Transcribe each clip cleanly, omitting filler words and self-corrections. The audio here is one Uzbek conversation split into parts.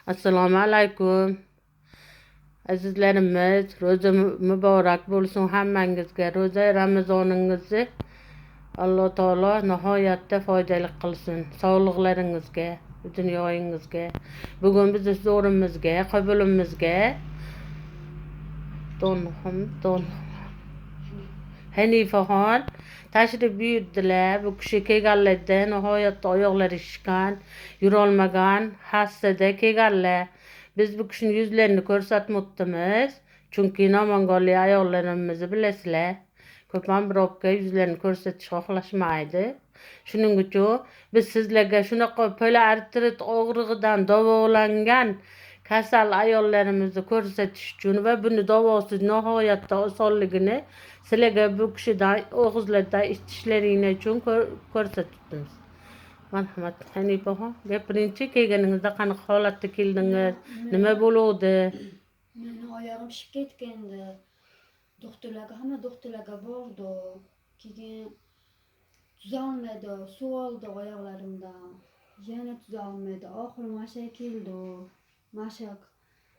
Assalomu alaykum. Azizlarimiz, ro'za muborak bo'lsin hammangizga. Ro'za Ramazoningizni Alloh taolo nihoyatda foydali qilsin. Sog'liqlaringizga, dunyoyingizga. Bugun biz huzurimizga, qabulimizga Donxum Hanifaxon tashrif buyurdilar. Bu kishi kelganlarda nihoyatda oyoqlari shishgan, yurolmagan, hassada kelganlar. Biz bu kishini yuzlarini ko'rsatmoqdimiz. Chunki namanganlik ayollarimizni bilasizlar. Ko'p ham birovga yuzlarini ko'rsatish xohlashmaydi. Shuning uchun biz sizlarga shunaqa poliartrit og'rig'idan davolangan kasal ayollarimizni ko'rsatish uchun va buni davosi nihoyatda osonligini sizlarga bu kishidan og'izlardan eshitishlaringlar uchun ko'rsatibmiz. Marhamat, Hanifaxon, gapiringchi, kelganingizda qanaqa holatda keldingiz? Nima bo'luvdi? Meni oyog'im shishib ketgandi. Doktorlarga, hamma doktorlarga bordi. Keyin tuzalmadi, suv oldi oyoqlarimdan. Yana tuzalmadi. Oxiri mana keldi. Mana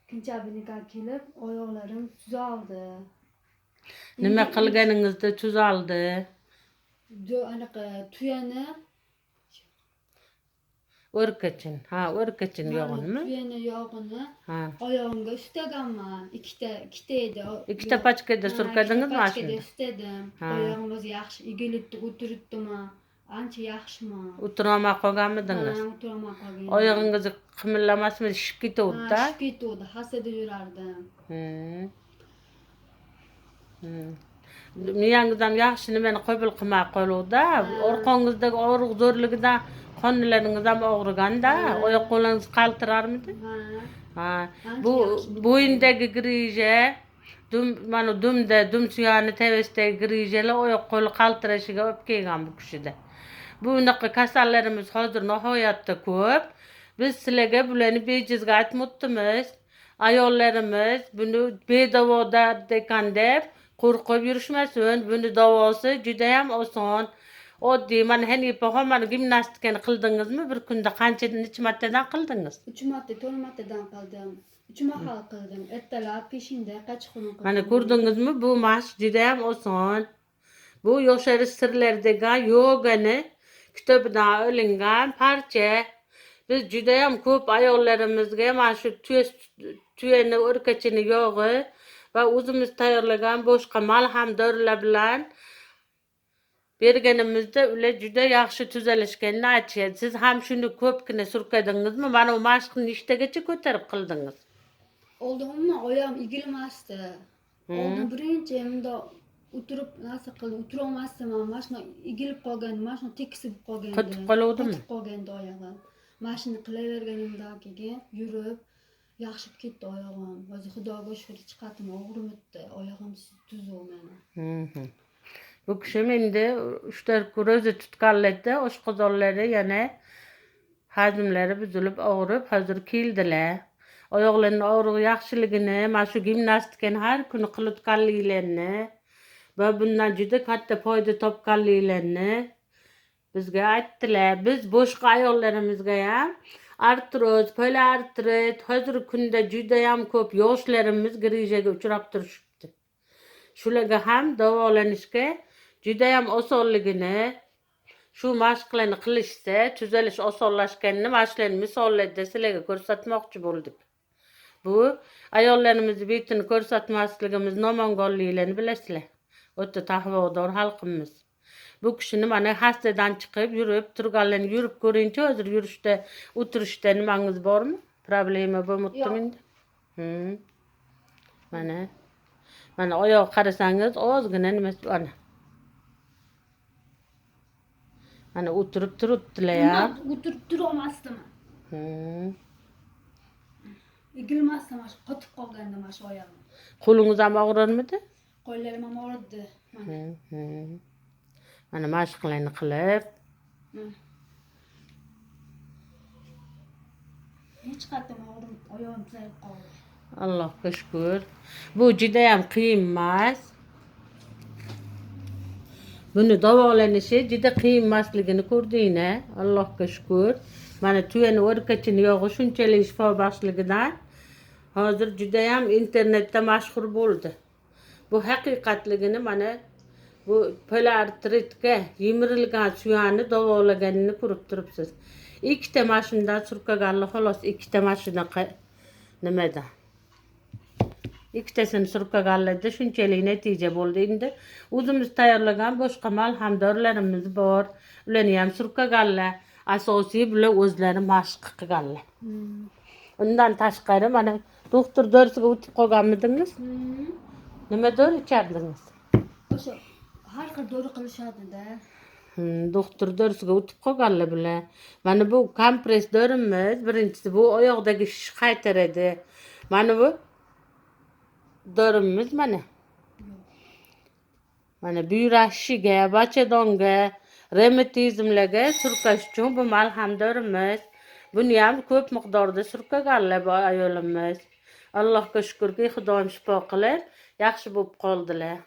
Kinchabinika kelib, oyoqlarim tuzaldi. Nima qilganingizda tuzaldi? Anaqa tuyani O'rkachin. Ha, o'rkachin yog'inmi? Tuyani yog'ini Ha. oyog'imga ushlaganman. Ikkita edi. Ikkita pachkada Ha, surkadingizmi ikkita pachkada shunda? ushladim. Ha. Oyog'im o'zi yaxshi egilibdi, o'tiribdimi? Ancha yaxshiman. O'tirolmay qolganmidingiz? Ha, o'tirolmay qolgan. Oyog'ingiz qimillamasmi, shishib ketuvdi-da? Ha, shishib ketuvdi. Hasada yurardim. Miyangiz ham yaxshi nimani qabul qilmay qoluvdi. Orqangizdagi og'riq zo'rligidan qonlaringiz ham og'riganda, oyoq qo'lingiz qaltirarmidi? Ha. Ha. Ancha Bu yaxshi. bo'yindagi grija, dum, mana dumda, dum suyani tevasidagi grijalar oyoq qo'li qaltirashiga olib kelgan bu kishida. Bu unaqa kasallarimiz hozir nihoyatda ko'p. Biz sizlarga bularni bejizga aytmoqdimiz. Ayollarimiz buni bedavo dard ekan deb qo'rqib yurishmasin. Buni davosi juda ham oson. Oddiy mana Hanifaxon, mana gimnastikani qildingizmi? Bir kunda qancha, necha martadan qildingiz? 3 marta, 4 martadan qildim. 3 mahal qildim. Ertalab, peshinda, kechqurun qildim. Mana ko'rdingizmi? Bu mashq juda ham oson. Bu yosharish sirlari degan yogani kitobidan olingan parcha. Biz juda ham ko'p ayollarimizga mana shu tuyani o'rkachini yog'i va o'zimiz tayyorlagan boshqa malham dorilar bilan berganimizda ular juda yaxshi tuzalishganini aytishadi. Siz ham shuni ko'pgina surkadingizmi? Mana bu mashqni nechtagacha ko'tarib qildingiz? Oldin umuman oyog'im egilmasdi. Oldin birinchi bundoq o'tirib narsa qildim, o'tirolmasdim ham. Mana shuni egilib qolgan, mana shuni tekis bo'lib qolgandi. Qotib qoluvdimi? Qotib qolgandi oyog'im. Mana shuni qilaverganimdan keyin yurib yaxshi bo'lib ketdi oyog'im. Hozir Xudoga shukur, hech qatim og'rimadi. Oyog'im tuzuk meni. Bu kishi endi 3-4 kun ro'za tutganlarda oshqozonlari yana hazmlari buzilib og'rib hozir keldilar. Oyoqlarining og'rig'i yaxshiligini, mana shu gimnastikani har kuni qilayotganliklarini va bundan juda katta foyda topganliklarini bizga aytdilar. Biz boshqa ayollarimizga ham artroz, poliartrit hozirgi kunda juda ham ko'p yoshlarimiz grijaga uchrab turishibdi. Shularga ham davolanishga juda ham osonligini, shu mashqlarni qilishsa tuzalish osonlashganini mana shularni misollarda sizlarga ko'rsatmoqchi bo'ldik. Bu ayollarimizni betini ko'rsatmasligimiz namanganliklarni bilasizlar. O'ta taqvodor xalqimiz. Bu kishini mana xastadan chiqib yurib turganlarni yurib ko'ringchi, hozir yurishda, o'tirishda nimangiz bormi? Problema bo'lmabdimi Yo'q. endi? Mana. Mana oyoq qarasangiz ozgina nimasi mana. Mana o'tirib turibdilar ham. Bundan o'tirib turolmasdim. Egilmasdim, mana shu qotib qolgandi mana shu oyog'im. Qo'lingiz ham og'rirmidi? Qo'llarim ham og'rirdi. Mana. Mana mashqlarni qilib. Hech qatim og'rim, oyog'im tuzalib qoldi. Allohga shukur. Bu juda ham qiyin emas. Buni davolanishi juda qiyin emasligini ko'rdinglar. Allohga shukur. Mana tuyani o'rkachini yog'i shunchalik shifobaxshligidan hozir judayam internetda mashhur bo'ldi. Bu haqiqatligini mana bu poliartritga yemirilgan suyani davolaganini ko'rib turibsiz. Ikkita mashinadan surkaganli xolos, ikkita mashinaqa nimadan. Ikkitasini surkaganlarda shunchalik natija bo'ldi. Endi o'zimiz tayyorlagan boshqa malham dorilarimiz bor. Ularni ham surkaganlar. Asosiy bular o'zlari mashq qilganlar. Undan tashqari mana doktor dorisiga o'tib qolganmidingiz? Hmm. Nima dori ichardingiz? O'sha har xil dori qilishadi-da. Doktor dorisiga o'tib qolganlar bular. Mana bu kompress dorimiz, birinchisi bu oyoqdagi shish qaytaradi. Mana bu dorimiz mana. Mana buyrak shishiga, bachadonga, revmatizmlarga surkash uchun bu malham dorimiz. Buni ham ko'p miqdorda surkaganlar bu ayolimiz. Allohga shukurki, Xudoyim shifo qilib, yaxshi bo'lib qoldilar.